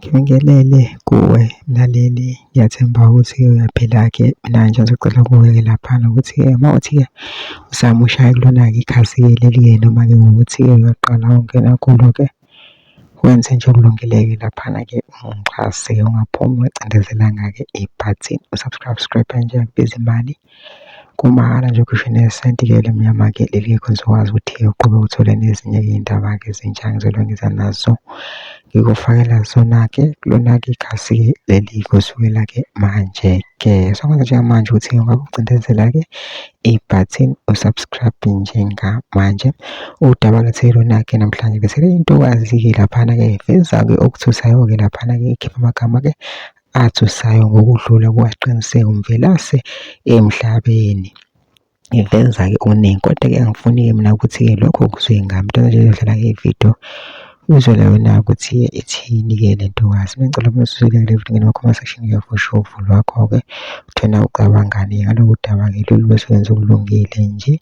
Ngibingelele kuwe mlaleli, ngiyathemba ukuthi uyaphila-ke. Mina nje ngizocela kuwe-ke laphana ukuthi-ke uma kuwukuthi-ke usamusha-ke kulona-ke ikhasi-ke leli-ke noma-ke ukuthi-ke uyaqala ukungena kulo-ke, wenze nje okulungile-ke laphana-ke ungixhase-ke ungaphumi ungacindezelanga-ke ibhathini u-subscribe nje akubizi imali, kumahhala nje awukhishwa nesenti-ke elimnyama-ke leli khona uzokwazi ukuthi-ke uqhubeke uthole nezinye-ke iy'ndaba-ke ezintsha engizobe ngiza nazo, ngikufakela zona-ke kulona-ke ikhasi-ke leli kusukela-ke manje-ke. So njengamanje ukuthi ungabe ucindezela-ke ibhathini u-subscribe njengamanje. Udaba lwethu lona-ke namhlanje bese intokazi-ke laphana-ke iveza-ke okuthusayo-ke laphana-ke ikhipha amagama-ke athusayo ngokudlula kukaQiniseko Mvelase emhlabeni. Iveza-ke okuningi kodwa-ke angifuni-ke mina ukuthi-ke lokho kuzwe ngami. Into nje izodlala-ke ividiyo uzwele wena ukuthi ithini-ke le ntokazi. Mina ngicela uma usuzwile le video ngene kuma-comment section uyavusha uvo lwakho-ke ukuthi wena ucabangani ngalolu daba-ke lolu bese wenza okulungile nje.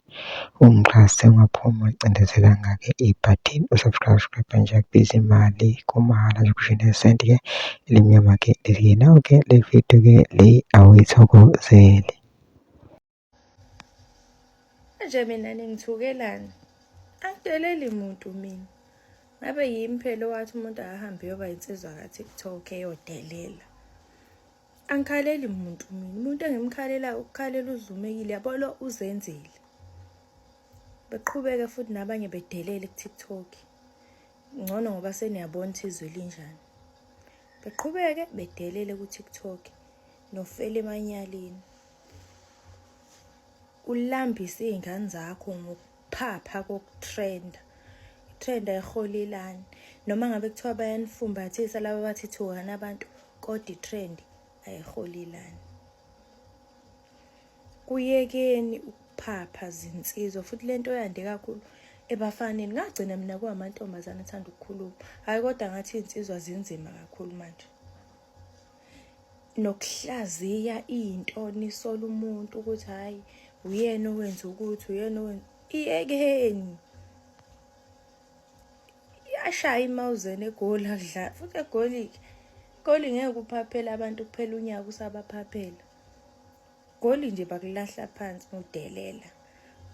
Ungixhase ungaphumi ungacindezelanga-ke ibhathini u-subscribe nje akubizi imali kumahhala nje kusho nesenti-ke elimnyama-ke leli-ke. Nawe-ke le video-ke le awuyithokozele. Manje mina ningithukelani? Angideleli muntu mina. Ngabe yimi phela owathi umuntu akahambe uyoba insizwa ka-TikTok eyodelela. Angikhaleli muntu mina. Umuntu engimkhalelayo ukukhalela uzumekile yabo lo uzenzile. Beqhubeke futhi nabanye bedelele ku-TikTok. Ngcono ngoba seniyabona ukuthi izwe linjani. Beqhubeke bedelele ku-TikTok nofela emanyaleni. Ulambise iy'ngane zakho ngokuphapha kokutrenda. I-trend ayiholelani. Noma ngabe kuthiwa bayanifumbathisa laba bathi thukani abantu, kodwa i-trend ayiholelani. Kuyekeni ukuphapha zinsizwa futhi le nto yande kakhulu ebafaneni. Ngagcina mina kuwamantombazane athanda ukukhuluma. Hhayi kodwa ngathi iy'nsizwa zinzima kakhulu manje. Nokuhlaziya into nisola umuntu ukuthi hhayi uyena owenza ukuthi uyena owenza iyekeni iyashaya imawuzeni egoli akudlala futhi egoli-ke goli ngeke uphaphele abantu kuphela unyaka usabaphaphela goli nje bakulahla phansi udelela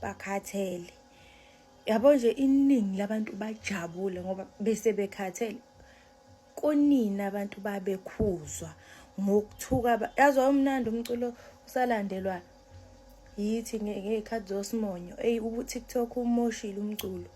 bakhathele yabo nje iningi labantu bajabule ngoba bese bekhathele Kunini abantu babekhuzwa ngokuthuka yazi wawumnandi umculo usalandelwa yithi ngey'khathi zosimonyo eyi uTikTok umoshile umculo.